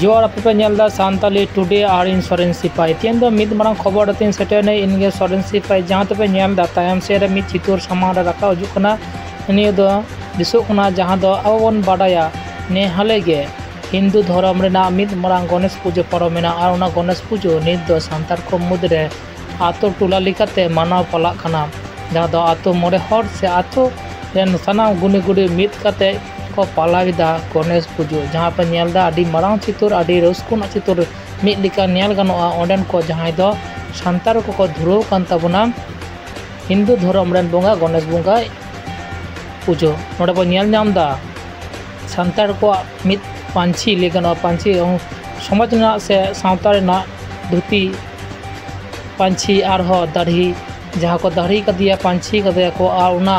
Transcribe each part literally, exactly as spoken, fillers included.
ᱡᱚᱦᱟᱨ, ᱟᱯᱮ ᱯᱮ ᱧᱮᱞ ᱮᱫᱟ ᱥᱟᱱᱛᱟᱞᱤ ᱴᱩᱰᱮ ᱟᱨ ᱤᱧ ᱥᱚᱨᱮᱱ ᱥᱤᱯᱟᱹᱭ᱾ ᱛᱮᱦᱮᱧ ᱫᱚ ᱢᱤᱫ ᱢᱟᱨᱟᱝ ᱠᱷᱚᱵᱚᱨ ᱟᱛᱮᱧ ᱥᱮᱴᱮᱨ ᱮᱱᱟ, ᱤᱧ ᱜᱮ ᱥᱚᱨᱮᱱ ᱥᱤᱯᱟᱹᱭ᱾ ᱡᱟᱦᱟᱸ ᱫᱚᱯᱮ ᱧᱮᱞ ᱮᱫᱟ ᱛᱟᱭᱚᱢ ᱥᱮᱫ ᱨᱮ ᱢᱤᱫ ᱪᱤᱛᱟᱹᱨ ᱥᱟᱢᱟᱝ ᱨᱮ ᱨᱟᱠᱟᱵ ᱦᱤᱡᱩᱜ ᱠᱟᱱᱟ, ᱱᱤᱭᱟᱹ ᱫᱚ ᱫᱤᱥᱚᱜ ᱠᱟᱱᱟ, ᱡᱟᱦᱟᱸ ᱫᱚ ᱟᱵᱚ ᱵᱚᱱ ᱵᱟᱰᱟᱭᱟ ᱱᱮ ᱦᱟᱞᱮ ᱜᱮ ᱦᱤᱱᱫᱩ ᱫᱷᱚᱨᱚᱢ ᱨᱮᱱᱟᱜ ᱢᱤᱫ ᱢᱟᱨᱟᱝ ᱜᱚᱱᱮᱥ ᱯᱩᱡᱟᱹ ᱯᱟᱨᱚᱢᱮᱱᱟ᱾ ᱟᱨ ᱚᱱᱟ ᱜᱚᱱᱮᱥ ᱯᱩᱡᱟᱹ ᱱᱤᱛ ᱫᱚ ᱥᱟᱱᱛᱟᱲ ᱠᱚ ᱢᱩᱫᱽᱨᱮ ᱟᱛᱳ ᱴᱚᱞᱟ ᱞᱮᱠᱟᱛᱮ ᱢᱟᱱᱟᱣ ᱯᱟᱞᱟᱜ ᱠᱟᱱᱟ, ᱡᱟᱦᱟᱸ ᱫᱚ ᱟᱛᱳ ᱢᱚᱬᱮ ᱦᱚᱲ ᱥᱮ ᱟᱛᱳ ᱨᱮᱱ ᱥᱟᱱᱟᱢ ᱜᱩᱱᱤ ᱜᱩᱰᱤ ᱢᱤᱫ ᱠᱟᱛᱮ ᱠᱚ ᱯᱟᱞᱟᱣ ᱮᱫᱟ ᱜᱚᱱᱮᱥ ᱯᱩᱡᱟᱹ᱾ ᱡᱟᱦᱟᱸ ᱯᱮ ᱧᱮᱞ ᱮᱫᱟ, ᱟᱹᱰᱤ ᱢᱟᱨᱟᱝ ᱪᱤᱛᱟᱹᱨ, ᱟᱹᱰᱤ ᱨᱟᱹᱥᱠᱟᱹ ᱨᱮᱱᱟᱜ ᱪᱤᱛᱟᱹᱨ ᱢᱤᱫ ᱞᱮᱠᱟ ᱧᱮᱞ ᱜᱟᱱᱚᱜᱼᱟ᱾ ᱚᱸᱰᱮᱱ ᱠᱚ ᱡᱟᱦᱟᱸᱭ ᱫᱚ ᱥᱟᱱᱛᱟᱲ ᱠᱚᱠᱚ ᱫᱷᱩᱨᱟᱹᱣ ᱠᱟᱱ ᱛᱟᱵᱚᱱᱟ ᱦᱤᱱᱫᱩ ᱫᱷᱚᱨᱚᱢ ᱨᱮᱱ ᱵᱚᱸᱜᱟ ᱜᱚᱱᱮᱥ ᱵᱚᱸᱜᱟ ᱯᱩᱡᱟᱹ᱾ ᱱᱚᱰᱮ ᱵᱚᱱ ᱧᱮᱞ ᱧᱟᱢ ᱮᱫᱟ ᱥᱟᱱᱛᱟᱲ ᱠᱚᱣᱟᱜ ᱢᱤᱫ ᱯᱟᱹᱧᱪᱤ ᱞᱟᱹᱭ ᱜᱟᱱᱚᱜᱼᱟ, ᱯᱟᱹᱧᱪᱤ ᱥᱚᱢᱟᱡᱽ ᱨᱮᱱᱟᱜ ᱥᱮ ᱥᱟᱶᱛᱟ ᱨᱮᱱᱟᱜ ᱫᱷᱩᱛᱤ, ᱯᱟᱹᱧᱪᱤ ᱟᱨᱦᱚᱸ ᱫᱟᱲᱦᱤ, ᱡᱟᱦᱟᱸ ᱠᱚ ᱫᱟᱲᱦᱤ ᱠᱟᱫᱮᱭᱟ, ᱯᱟᱹᱧᱪᱤ ᱠᱟᱫᱮᱭᱟ ᱠᱚ, ᱟᱨ ᱚᱱᱟ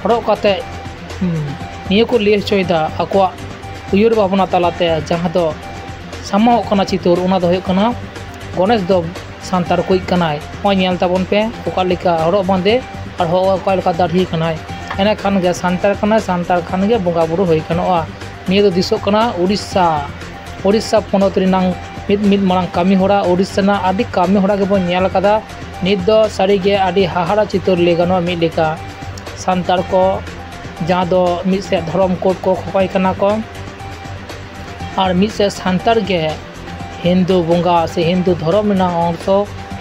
ᱦᱚᱨᱚᱜ ᱠᱟᱛᱮ, ᱦᱩᱸ, ᱱᱤᱭᱟᱹ ᱠᱚ ᱞᱟᱹᱭ ᱦᱚᱪᱚᱭᱮᱫᱟ ᱟᱠᱚᱣᱟᱜ ᱩᱭᱦᱟᱹᱨ ᱵᱷᱟᱵᱽᱱᱟ ᱛᱟᱞᱟᱛᱮ, ᱡᱟᱦᱟᱸ ᱫᱚ ᱥᱟᱢᱟᱝᱚᱜ ᱠᱟᱱᱟ ᱪᱤᱛᱟᱹᱨ, ᱚᱱᱟ ᱫᱚ ᱦᱩᱭᱩᱜ ᱠᱟᱱᱟ ᱜᱚᱱᱮᱥ ᱫᱚ ᱥᱟᱱᱛᱟᱲ ᱠᱚᱭᱤᱡ ᱠᱟᱱᱟᱭ᱾ ᱱᱚᱜᱼᱚᱭ ᱧᱮᱞ ᱛᱟᱵᱚᱱ ᱯᱮ ᱚᱠᱟ ᱞᱮᱠᱟ ᱦᱚᱨᱚᱜ ᱵᱟᱸᱫᱮ ᱟᱨ ᱦᱚ-, ᱚᱠᱟ ᱞᱮᱠᱟ ᱫᱟᱲᱦᱤ ᱠᱟᱱᱟᱭ᱾ ᱮᱸᱰᱮᱠᱷᱟᱱ ᱜᱮ ᱥᱟᱱᱛᱟᱲ ᱠᱟᱱᱟᱭ, ᱥᱟᱱᱛᱟᱲ ᱠᱷᱟᱱ ᱜᱮ ᱵᱚᱸᱜᱟ ᱵᱩᱨᱩ ᱦᱩᱭ ᱜᱟᱱᱚᱜᱼᱟ᱾ ᱱᱤᱭᱟᱹ ᱫᱚ ᱫᱤᱥᱚᱜ ᱠᱟᱱᱟ ᱩᱲᱤᱥᱥᱟ, ᱩᱲᱤᱥᱥᱟ ᱯᱚᱱᱚᱛ ᱨᱮᱱᱟᱝ ᱢᱤᱫ, ᱢᱤᱫ ᱢᱟᱨᱟᱝ ᱠᱟᱹᱢᱤ ᱦᱚᱨᱟ᱾ ᱩᱲᱤᱥᱥᱟ ᱨᱮᱱᱟᱜ ᱟᱹᱰᱤ ᱠᱟᱹᱢᱤ ᱦᱚᱨᱟ ᱜᱮᱵᱚᱱ ᱧᱮᱞ ᱟᱠᱟᱫᱟ᱾ ᱱᱤᱛ ᱫᱚ ᱥᱟᱹᱨᱤᱜᱮ ᱟᱹᱰᱤ ᱦᱟᱦᱟᱲᱟ ᱪᱤᱛᱟᱹᱨ ᱞᱟᱹᱭ ᱜᱟᱱᱚᱜᱼᱟ ᱢᱤᱫ ᱞᱮᱠᱟ᱾ ᱥᱟᱱᱛᱟᱲ ᱠᱚ ᱡᱟᱦᱟᱸ ᱫᱚ ᱢᱤᱫ ᱥᱮᱫ ᱫᱷᱚᱨᱚᱢ ᱠᱳᱰ ᱠᱚ ᱠᱷᱚᱠᱚᱭ ᱠᱟᱱᱟ ᱠᱚ, ᱟᱨ ᱢᱤᱫ ᱥᱮᱫ ᱥᱟᱱᱛᱟᱲ ᱜᱮ ᱦᱤᱱᱫᱩ ᱵᱚᱸᱜᱟ ᱥᱮ ᱦᱤᱱᱫᱩ ᱫᱷᱚᱨᱚᱢ ᱨᱮᱱᱟᱜ ᱚᱝᱥᱚ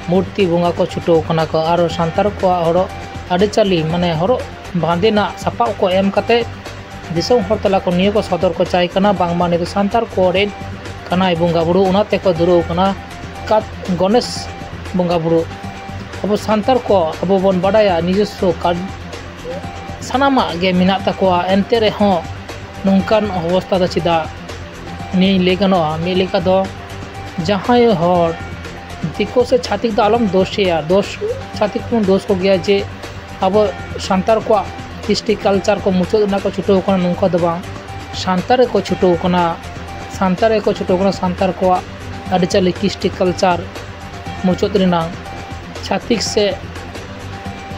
ᱢᱩᱨᱛᱤ ᱵᱚᱸᱜᱟ ᱠᱚ ᱪᱷᱩᱴᱟᱹᱣ ᱠᱟᱱᱟ ᱠᱚ᱾ ᱟᱨ ᱥᱟᱱᱛᱟᱲ ᱠᱚᱣᱟᱜ ᱦᱚᱨᱚᱜ ᱟᱹᱨᱤᱪᱟᱹᱞᱤ, ᱢᱟᱱᱮ ᱦᱚᱨᱚᱜ ᱵᱟᱸᱫᱮ ᱨᱮᱱᱟᱜ ᱥᱟᱯᱟᱵ ᱠᱚ ᱮᱢ ᱠᱟᱛᱮ ᱫᱤᱥᱚᱢ ᱦᱚᱲ ᱛᱟᱞᱟ ᱠᱚ ᱱᱤᱭᱟᱹ ᱠᱚ ᱥᱚᱫᱚᱨ ᱠᱚ ᱪᱟᱭ ᱠᱟᱱᱟ, ᱵᱟᱝᱢᱟ ᱱᱤᱭᱟᱹ ᱫᱚ ᱥᱟᱱᱛᱟᱲ ᱠᱚ ᱨᱮᱱ ᱠᱟᱱᱟᱭ ᱵᱚᱸᱜᱟ ᱵᱩᱨᱩ, ᱚᱱᱟ ᱛᱮᱠᱚ ᱫᱩᱨᱟᱹᱣ ᱠᱟᱱᱟ ᱠᱟᱛ ᱜᱚᱱᱮᱥ ᱵᱚᱸᱜᱟ ᱵᱩᱨᱩ᱾ ᱟᱵᱚ ᱥᱟᱱᱛᱟᱲ ᱠᱚ, ᱟᱵᱚ ᱵᱚᱱ ᱵᱟᱰᱟᱭᱟ ᱱᱤᱡᱚᱥᱥᱚ ᱠᱟᱨᱰ ᱥᱟᱱᱟᱢᱟᱜ ᱜᱮ ᱢᱮᱱᱟᱜ ᱛᱟᱠᱚᱣᱟ, ᱮᱱᱛᱮ ᱨᱮᱦᱚᱸ ᱱᱚᱝᱠᱟᱱ ᱚᱵᱚᱥᱛᱟ ᱫᱚ ᱪᱮᱫᱟᱜ? ᱱᱤᱭᱟᱹᱧ ᱞᱟᱹᱭ ᱜᱟᱱᱚᱜᱼᱟ ᱢᱤᱫ ᱞᱮᱠᱟ ᱫᱚ, ᱡᱟᱦᱟᱸᱭ ᱦᱚᱲ ᱫᱤᱠᱩ ᱥᱮ ᱪᱷᱟᱹᱛᱤᱠ ᱫᱚ ᱟᱞᱚᱢ ᱫᱳᱥᱮᱭᱟ, ᱫᱳᱥ, ᱪᱷᱟᱹᱛᱤᱠ ᱵᱚᱱ ᱫᱳᱥ ᱠᱚᱜᱮᱭᱟ ᱡᱮ ᱟᱵᱚ ᱥᱟᱱᱛᱟᱲ ᱠᱚᱣᱟᱜ ᱠᱨᱤᱥᱴᱤ ᱠᱟᱞᱪᱟᱨ ᱠᱚ ᱢᱩᱪᱟᱹᱫ ᱨᱮᱱᱟᱜ ᱠᱚ ᱪᱷᱩᱴᱟᱹᱣ ᱠᱟᱱᱟ, ᱱᱚᱝᱠᱟ ᱫᱚ ᱵᱟᱝ᱾ ᱥᱟᱱᱛᱟᱲ ᱜᱮᱠᱚ ᱪᱷᱩᱴᱟᱹᱣ ᱠᱟᱱᱟ, ᱥᱟᱱᱛᱟᱲ ᱜᱮᱠᱚ ᱪᱷᱩᱴᱟᱹᱣ ᱠᱟᱱᱟ ᱥᱟᱱᱛᱟᱲ ᱠᱚᱣᱟᱜ ᱟᱹᱨᱤᱪᱟᱹᱞᱤ, ᱠᱨᱤᱥᱴᱤ ᱠᱟᱞᱪᱟᱨ ᱢᱩᱪᱟᱹᱫ ᱨᱮᱱᱟᱝ᱾ ᱪᱷᱟᱹᱛᱤᱠ ᱥᱮ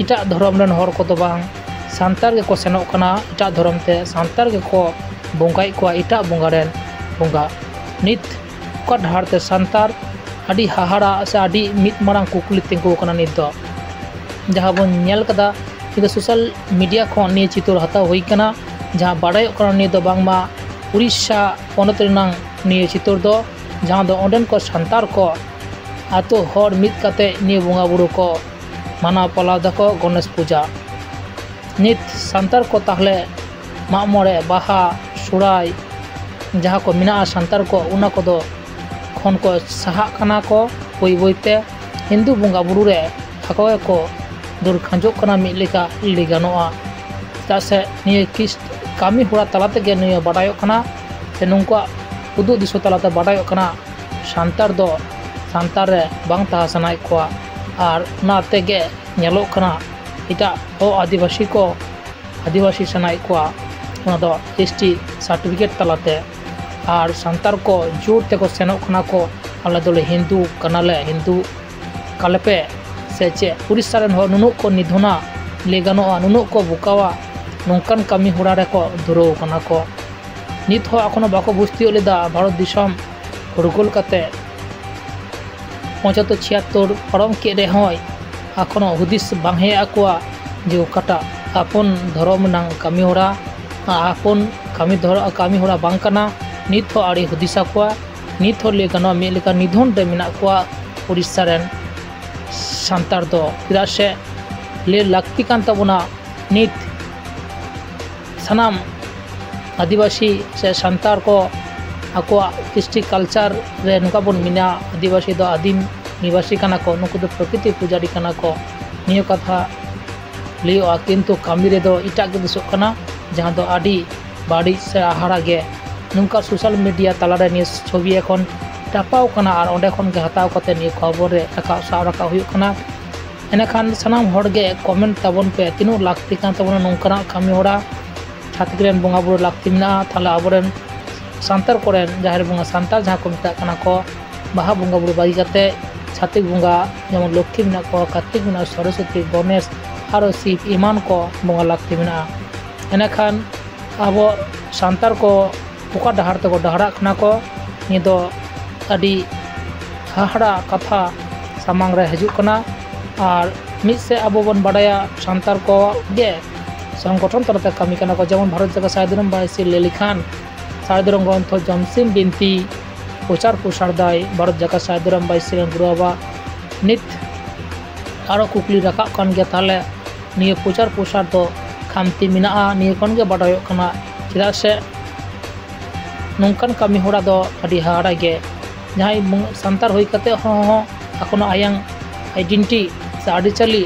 ᱮᱴᱟᱜ ᱫᱷᱚᱨᱚᱢ ᱨᱮᱱ ᱦᱚᱲ ᱠᱚᱫᱚ ᱵᱟᱝ, ᱥᱟᱱᱛᱟᱲ ᱜᱮᱠᱚ ᱥᱮᱱᱚᱜ ᱠᱟᱱᱟ ᱮᱴᱟᱜ ᱫᱷᱚᱨᱚᱢ ᱛᱮ, ᱥᱟᱱᱛᱟᱲ ᱜᱮᱠᱚ ᱵᱚᱸᱜᱟᱭᱮᱫ ᱠᱚᱣᱟ ᱮᱴᱟᱜ ᱵᱚᱸᱜᱟ ᱨᱮᱱ᱾ ᱵᱚᱸᱜᱟ᱾ ᱱᱤᱛ ᱚᱠᱟ ᱰᱟᱦᱟᱨ ᱛᱮ ᱥᱟᱱᱛᱟᱲ ᱟᱹᱰᱤ ᱦᱟᱦᱟᱲᱟ ᱥᱮ ᱟᱹᱰᱤ ᱢᱤᱫ ᱢᱟᱨᱟᱝ ᱠᱩᱠᱞᱤ ᱛᱤᱸᱜᱩ ᱟᱠᱟᱱᱟ ᱱᱤᱛ ᱫᱚ, ᱡᱟᱦᱟᱸ ᱵᱚᱱ ᱧᱮᱞ ᱠᱟᱫᱟ ᱱᱤᱛ ᱫᱚ ᱥᱳᱥᱟᱞ ᱢᱤᱰᱤᱭᱟ ᱠᱷᱚᱱ ᱱᱤᱭᱟᱹ ᱪᱤᱛᱟᱹᱨ ᱦᱟᱛᱟᱣ ᱦᱩᱭ ᱠᱟᱱᱟ, ᱡᱟᱦᱟᱸ ᱵᱟᱰᱟᱭᱚᱜ ᱠᱟᱱᱟ ᱱᱤᱭᱟᱹ ᱫᱚ ᱵᱟᱝᱢᱟ ᱩᱲᱤᱥᱥᱟ ᱯᱚᱱᱚᱛ ᱨᱮᱱᱟᱝ ᱱᱤᱭᱟᱹ ᱪᱤᱛᱟᱹᱨ ᱫᱚ, ᱡᱟᱦᱟᱸ ᱫᱚ ᱚᱸᱰᱮᱱ ᱠᱚ ᱥᱟᱱᱛᱟᱲ ᱠᱚ ᱟᱛᱳ ᱦᱚᱲ ᱢᱤᱫ ᱠᱟᱛᱮ ᱱᱤᱭᱟᱹ ᱵᱚᱸᱜᱟ ᱵᱩᱨᱩ ᱠᱚ ᱢᱟᱱᱟᱣ ᱯᱟᱞᱟᱣ ᱫᱟᱠᱚ ᱜᱚᱱᱮᱥ ᱯᱩᱡᱟ᱾ ᱱᱤᱛ ᱥᱟᱱᱛᱟᱲ ᱠᱚ ᱛᱟᱦᱞᱮ ᱢᱟᱜ ᱢᱚᱬᱮ, ᱵᱟᱦᱟ, ᱥᱚᱦᱨᱟᱭ ᱡᱟᱦᱟᱸ ᱠᱚ ᱢᱮᱱᱟᱜᱼᱟ ᱥᱟᱱᱛᱟᱲ ᱠᱚ, ᱚᱱᱟ ᱠᱚᱫᱚ ᱠᱷᱚᱱ ᱠᱚ ᱥᱟᱦᱟᱜ ᱠᱟᱱᱟ ᱠᱚ ᱵᱟᱹᱭ ᱵᱟᱹᱭ ᱛᱮ᱾ ᱦᱤᱱᱫᱩ ᱵᱚᱸᱜᱟ ᱵᱩᱨᱩ ᱨᱮ ᱟᱠᱚ ᱜᱮᱠᱚ ᱫᱟᱹᱲ ᱠᱷᱟᱸᱡᱚᱜ ᱠᱟᱱᱟ ᱢᱤᱫ ᱞᱮᱠᱟ ᱞᱟᱹᱭ ᱜᱟᱱᱚᱜᱼᱟ᱾ ᱪᱮᱫᱟᱜ ᱥᱮ ᱱᱤᱭᱟᱹ ᱠᱤᱥ ᱠᱟᱹᱢᱤ ᱦᱚᱨᱟ ᱛᱟᱞᱟ ᱛᱮᱜᱮ ᱱᱤᱭᱟᱹ ᱵᱟᱰᱟᱭᱚᱜ ᱠᱟᱱᱟ ᱥᱮ ᱱᱩᱠᱩᱣᱟᱜ ᱩᱫᱩᱜ ᱫᱤᱥᱟᱹ ᱛᱟᱞᱟᱛᱮ ᱵᱟᱰᱟᱭᱚᱜ ᱠᱟᱱᱟ ᱥᱟᱱᱛᱟᱲ ᱫᱚ ᱥᱟᱱᱛᱟᱲ ᱨᱮ ᱵᱟᱝ ᱛᱟᱦᱮᱸ ᱥᱟᱱᱟᱭᱮᱫ ᱠᱚᱣᱟ᱾ ᱟᱨ ᱚᱱᱟ ᱛᱮᱜᱮ ᱧᱮᱞᱚᱜ ᱠᱟᱱᱟ ᱮᱴᱟᱜ ᱦᱚᱲ ᱟᱹᱫᱤᱵᱟᱹᱥᱤ ᱠᱚ ᱟᱹᱫᱤᱵᱟᱹᱥᱤ ᱥᱟᱱᱟᱭᱮᱫ ᱠᱚᱣᱟ, ᱚᱱᱟ ᱫᱚ ᱮᱥ ᱴᱤ ᱥᱟᱨᱴᱤᱯᱷᱤᱠᱮᱴ ᱛᱟᱞᱟᱛᱮ᱾ ᱟᱨ ᱥᱟᱱᱛᱟᱲ ᱠᱚ ᱡᱳᱨ ᱛᱮᱠᱚ ᱥᱮᱱᱚᱜ ᱠᱟᱱᱟ ᱠᱚ, "ᱟᱞᱮ ᱫᱚᱞᱮ ᱦᱤᱱᱫᱩ ᱠᱟᱱᱟᱞᱮ, ᱦᱤᱱᱫᱩ ᱠᱟᱞᱮᱯᱮ", ᱥᱮ ᱪᱮᱫ? ᱩᱲᱤᱥᱥᱟ ᱨᱮᱱ ᱦᱚᱲ ᱱᱩᱱᱟᱹᱜ ᱠᱚ ᱱᱤᱫᱷᱚᱱᱟ, ᱞᱟᱹᱭ ᱜᱟᱱᱚᱜᱼᱟ, ᱱᱩᱱᱟᱹᱜ ᱠᱚ ᱵᱚᱠᱟᱣᱟ, ᱱᱚᱝᱠᱟᱱ ᱠᱟᱹᱢᱤ ᱦᱚᱨᱟ ᱨᱮᱠᱚ ᱫᱷᱩᱨᱟᱹᱣ ᱠᱟᱱᱟ ᱠᱚ᱾ ᱱᱤᱛ ᱦᱚᱸ ᱮᱠᱷᱚᱱᱳ ᱵᱟᱠᱚ ᱵᱩᱡᱽ ᱛᱤᱭᱳᱜ ᱞᱮᱫᱟ ᱵᱷᱟᱨᱚᱛ ᱫᱤᱥᱚᱢ ᱯᱷᱩᱨᱜᱟᱹᱞ ᱠᱟᱛᱮ ᱯᱚᱸᱪᱟᱛᱛᱳᱨ ᱪᱷᱤᱭᱟᱛᱛᱳᱨ ᱯᱟᱨᱚᱢ ᱠᱮᱫ ᱨᱮᱦᱚᱸᱭ ᱮᱠᱷᱚᱱᱳ ᱦᱩᱫᱤᱥ ᱵᱟᱝ ᱦᱮᱡ ᱟᱠᱚᱣᱟ ᱡᱮ ᱚᱠᱟᱴᱟᱜ ᱟᱯᱚᱱ ᱫᱷᱚᱨᱚᱢ ᱨᱮᱱᱟᱜ ᱠᱟᱹᱢᱤ ᱦᱚᱨᱟ, ᱟᱯᱚᱱ ᱠᱟᱹᱢᱤ ᱫᱷᱚᱨᱚ-, ᱠᱟᱹᱢᱤ ᱦᱚᱨᱟ ᱵᱟᱝ ᱠᱟᱱᱟ᱾ ᱱᱤᱛ ᱦᱚᱸ ᱟᱹᱰᱤ ᱦᱩᱫᱤᱥ ᱟᱠᱚᱣᱟ᱾ ᱱᱤᱛ ᱦᱚᱸ ᱞᱟᱹᱭ ᱜᱟᱱᱚᱜᱼᱟ ᱢᱤᱫ ᱞᱮᱠᱟ ᱱᱤᱫᱷᱚᱱ ᱨᱮ ᱢᱮᱱᱟᱜ ᱠᱚᱣᱟ ᱩᱲᱤᱥᱥᱟ ᱨᱮᱱ ᱥᱟᱱᱛᱟᱲ ᱫᱚ᱾ ᱪᱮᱫᱟᱜ ᱥᱮ ᱞᱟᱹᱭ ᱞᱟᱹᱠᱛᱤ ᱠᱟᱱ ᱛᱟᱵᱚᱱᱟ ᱱᱤᱛ ᱥᱟᱱᱟᱢ ᱟᱹᱫᱤᱵᱟᱹᱥᱤ ᱥᱮ ᱥᱟᱱᱛᱟᱲ ᱠᱚ ᱟᱠᱚᱣᱟᱜ ᱠᱨᱤᱥᱴᱤ ᱠᱟᱞᱪᱟᱨ ᱨᱮ ᱱᱚᱝᱠᱟ ᱵᱚᱱ ᱢᱮᱱᱟ, ᱟᱹᱫᱤᱵᱟᱹᱥᱤ ᱫᱚ ᱟᱹᱫᱤᱢ ᱱᱤᱵᱟᱥᱤ ᱠᱟᱱᱟ ᱠᱚ, ᱱᱩᱠᱩ ᱫᱚ ᱯᱨᱚᱠᱨᱤᱛᱤ ᱯᱩᱡᱟᱨᱤ ᱠᱟᱱᱟ ᱠᱚ, ᱱᱤᱭᱟᱹ ᱠᱟᱛᱷᱟ ᱞᱟᱹᱭᱚᱜᱼᱟ, ᱠᱤᱱᱛᱩ ᱠᱟᱹᱢᱤ ᱨᱮᱫᱚ ᱮᱴᱟᱜ ᱜᱮ ᱫᱤᱥᱚᱜ ᱠᱟᱱᱟ, ᱡᱟᱦᱟᱸ ᱫᱚ ᱟᱹᱰᱤ ᱵᱟᱹᱲᱤᱡ ᱥᱮ ᱦᱟᱦᱟᱲᱟ ᱜᱮ᱾ ᱱᱚᱝᱠᱟ ᱥᱳᱥᱟᱞ ᱢᱤᱰᱤᱭᱟ ᱛᱟᱞᱟᱨᱮ ᱱᱤᱭᱟᱹ ᱪᱷᱚᱵᱤ ᱮᱠᱷᱚᱱ ᱪᱷᱟᱯᱟᱣ ᱠᱟᱱᱟ ᱟᱨ ᱚᱸᱰᱮ ᱠᱷᱚᱱ ᱜᱮ ᱦᱟᱛᱟᱣ ᱠᱟᱛᱮ ᱱᱤᱭᱟᱹ ᱠᱷᱚᱵᱚᱨ ᱨᱮ ᱨᱟᱠᱟᱵ, ᱥᱟᱵ ᱨᱟᱠᱟᱵ ᱦᱩᱭᱩᱜ ᱠᱟᱱᱟ᱾ ᱮᱸᱰᱮᱠᱷᱟᱱ ᱥᱟᱱᱟᱢ ᱦᱚᱲ ᱜᱮ ᱠᱚᱢᱮᱱᱴ ᱛᱟᱵᱚᱱ ᱯᱮ, ᱛᱤᱱᱟᱹᱜ ᱞᱟᱹᱠᱛᱤ ᱠᱟᱱ ᱛᱟᱵᱚᱱᱟ ᱱᱚᱝᱠᱟᱱᱟᱜ ᱠᱟᱹᱢᱤ ᱦᱚᱨᱟ᱾ ᱪᱷᱟᱹᱛᱤᱠ ᱨᱮᱱ ᱵᱚᱸᱜᱟ ᱵᱩᱨᱩ ᱞᱟᱹᱠᱛᱤ ᱢᱮᱱᱟᱜᱼᱟ, ᱛᱟᱦᱞᱮ ᱟᱵᱚᱨᱮᱱ ᱥᱟᱱᱛᱟᱲ ᱠᱚᱨᱮᱱ ᱡᱟᱦᱮᱨ ᱵᱚᱸᱜᱟ, ᱥᱟᱱᱛᱟᱲ ᱡᱟᱦᱟᱸ ᱠᱚ ᱢᱮᱛᱟᱜ ᱠᱟᱱᱟ ᱠᱚ, ᱵᱟᱦᱟ ᱵᱚᱸᱜᱟ ᱵᱩᱨᱩ ᱵᱟᱹᱜᱤ ᱠᱟᱛᱮ ᱪᱷᱟᱹᱛᱤᱠ ᱵᱚᱸᱜᱟ ᱡᱮᱢᱚᱱ ᱞᱚᱠᱠᱷᱤ ᱢᱮᱱᱟᱜ ᱠᱚᱣᱟ, ᱠᱟᱨᱛᱤᱠ ᱢᱮᱱᱟᱜᱼᱟ, ᱥᱚᱨᱚᱥᱚᱛᱤ, ᱜᱚᱱᱮᱥ, ᱟᱨᱚ ᱥᱤᱵ ᱮᱢᱟᱱ ᱠᱚ ᱵᱚᱸᱜᱟ ᱞᱟᱹᱠᱛᱤ ᱢᱮᱱᱟᱜᱼᱟ᱾ ᱮᱸᱰᱮᱠᱷᱟᱱ ᱟᱵᱚ ᱥᱟᱱᱛᱟᱲ ᱠᱚ ᱚᱠᱟ ᱰᱟᱦᱟᱨ ᱛᱮᱠᱚ ᱰᱟᱦᱟᱨᱟᱜ ᱠᱟᱱᱟ ᱠᱚ, ᱱᱤᱭᱟᱹ ᱫᱚ ᱟᱹᱰᱤ ᱦᱟᱦᱟᱲᱟ ᱠᱟᱛᱷᱟ ᱥᱟᱢᱟᱝ ᱨᱮ ᱦᱤᱡᱩᱜ ᱠᱟᱱᱟ᱾ ᱟᱨ ᱢᱤᱫ ᱥᱮᱫ ᱟᱵᱚ ᱵᱚᱱ ᱵᱟᱰᱟᱭᱟ ᱥᱟᱱᱛᱟᱲ ᱠᱚ ᱜᱮ ᱥᱚᱝᱜᱚᱴᱷᱚᱱ ᱛᱟᱞᱟᱛᱮ ᱠᱟᱹᱢᱤ ᱠᱟᱱᱟ ᱠᱚ, ᱡᱮᱢᱚᱱ ᱵᱷᱟᱨᱚᱛ ᱡᱟᱠᱟᱛ ᱥᱟᱹᱦᱤ ᱫᱷᱚᱨᱚᱢ ᱵᱟᱭᱥᱤ ᱞᱟᱹᱭ ᱞᱮᱠᱷᱟᱱ ᱥᱟᱹᱦᱤ ᱫᱷᱚᱨᱚᱢ ᱜᱨᱚᱱᱛᱷᱚ ᱡᱚᱢᱥᱤᱢ ᱵᱤᱱᱛᱤ ᱯᱨᱚᱪᱟᱨ ᱯᱨᱚᱥᱟᱨ ᱫᱟᱭ ᱵᱷᱟᱨᱚᱛ ᱡᱟᱠᱟᱛ ᱥᱟᱹᱦᱤ ᱫᱷᱚᱨᱚᱢ ᱵᱟᱭᱥᱤ ᱨᱮᱱ ᱜᱩᱨᱩ ᱵᱟᱵᱟ᱾ ᱱᱤᱛ ᱟᱨᱚ ᱠᱩᱠᱞᱤ ᱨᱟᱠᱟᱵ ᱠᱟᱱ ᱜᱮᱭᱟ, ᱛᱟᱦᱚᱞᱮ ᱱᱤᱭᱟᱹ ᱯᱨᱚᱪᱟᱨ ᱯᱨᱚᱥᱟᱨ ᱫᱚ ᱠᱷᱟᱢᱛᱤ ᱢᱮᱱᱟᱜᱼᱟ? ᱱᱤᱭᱟᱹ ᱠᱷᱚᱱ ᱜᱮ ᱵᱟᱰᱟᱭᱚᱜ ᱠᱟᱱᱟ, ᱪᱮᱫᱟᱜ ᱥᱮ ᱱᱚᱝᱠᱟᱱ ᱠᱟᱹᱢᱤ ᱦᱚᱨᱟ ᱫᱚ ᱟᱹᱰᱤ ᱦᱟᱦᱟᱲᱟ ᱜᱮ᱾ ᱡᱟᱦᱟᱸᱭ ᱵᱚᱸ-, ᱥᱟᱱᱛᱟᱲ ᱦᱩᱭ ᱠᱟᱛᱮ ᱦᱚᱸ, ᱦᱚᱸ ᱮᱠᱷᱚᱱᱳ ᱟᱭᱟᱝ identity ᱥᱮ ᱟᱹᱨᱤᱪᱟᱹᱞᱤ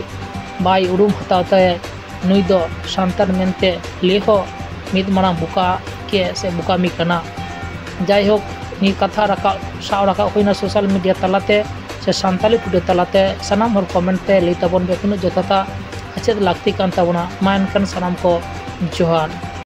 ᱵᱟᱭ ᱩᱨᱩᱢ ᱦᱟᱛᱟᱣ ᱛᱟᱭ, ᱱᱩᱭ ᱫᱚ ᱥᱟᱱᱛᱟᱲ ᱢᱮᱱᱛᱮ ᱞᱟᱹᱭ ᱦᱚᱸ ᱢᱤᱫ ᱢᱟᱨᱟᱝ ᱵᱚᱠᱟ ᱜᱮ ᱥᱮ ᱵᱚᱠᱟᱢᱤ ᱠᱟᱱᱟ᱾ ᱡᱟᱭᱦᱳᱠ, ᱱᱤᱭᱟᱹ ᱠᱟᱛᱷᱟ ᱨᱟᱠᱟᱵ, ᱥᱟᱵ ᱨᱟᱠᱟᱵ ᱦᱩᱭᱱᱟ social media ᱛᱟᱞᱟᱛᱮ ᱥᱮ ᱥᱟᱱᱛᱟᱞᱤ ᱴᱩᱰᱮ ᱛᱟᱞᱟᱛᱮ᱾ ᱥᱟᱱᱟᱢ ᱦᱚᱲ comment ᱛᱮ ᱞᱟᱹᱭ ᱛᱟᱵᱚᱱ ᱯᱮ ᱛᱤᱱᱟᱹᱜ ᱡᱚᱛᱷᱟᱛᱟ ᱟᱨ ᱪᱮᱫ ᱞᱟᱹᱠᱛᱤ ᱠᱟᱱ ᱛᱟᱵᱚᱱᱟ᱾ ᱢᱟ ᱮᱱᱠᱷᱟᱱ ᱥᱟᱱᱟᱢ ᱠᱚ ᱡᱚᱦᱟᱨ᱾